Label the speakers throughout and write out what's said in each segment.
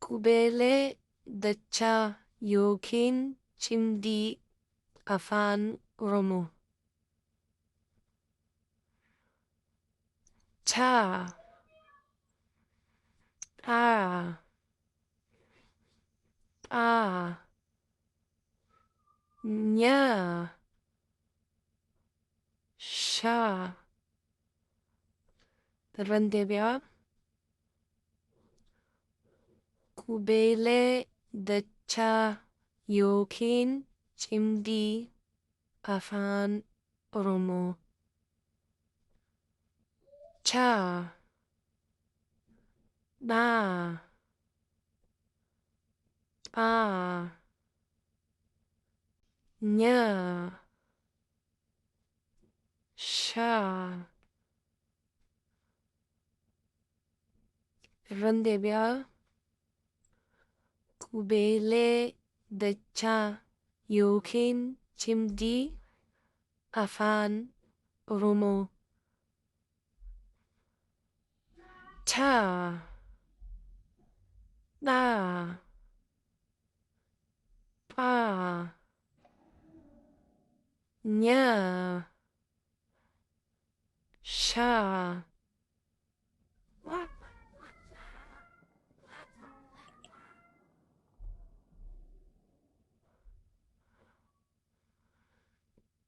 Speaker 1: Qubeelee dachaa yookiin cimdii Afaan Oromoo. Chaa, dhaa, phaa, nyaa, shaa. Irran deebi'aa. Qubeelee dachaa yookiin cimdii Afaan Oromoo. Chaa, dhaa, phaa, nyaa, shaa. Irran deebi'aa. Qubeelee dachaa yookiin cimdii Afaan Oromoo. Chaa, dhaa, phaa, nyaa, shaa.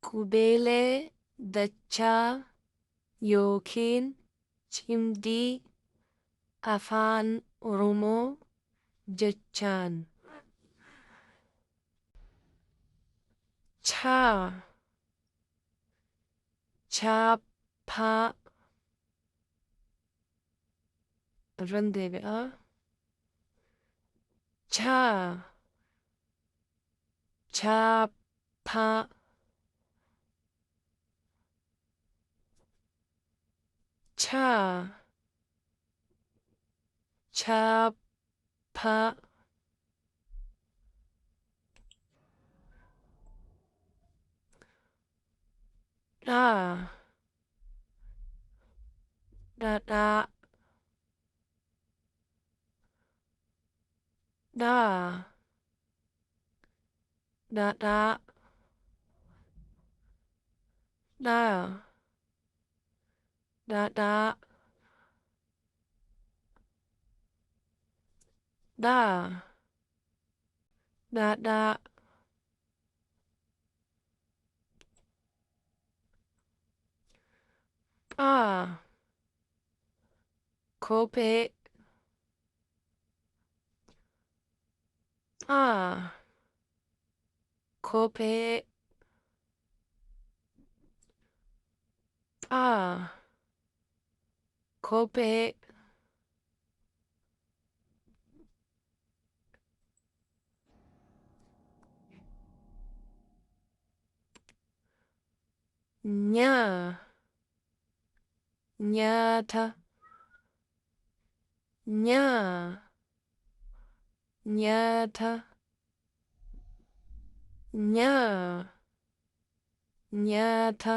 Speaker 1: Qubeelee dachaa yookiin cimdii Afaan Oromoo jechaan. Chaa, chaappaa. Irran deebi'aa. Chaa, chaappaa. Chaa, chaappaa. Dhaa, dhadhaa. Dhaa, dhadhaa. Dhaa, dhadhaa. Dhaa, dhadhaa. Phaa, kophee. Phaa, kophee. Phaa, kophee. Nyaa, nyaata. Nyaa, nyaata. Nyaa, nyaata.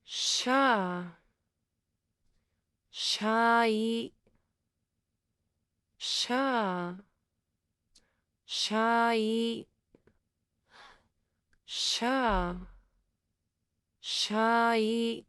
Speaker 1: Shaa, shaayii. Shaa, shaayii. Shaa, shaayii.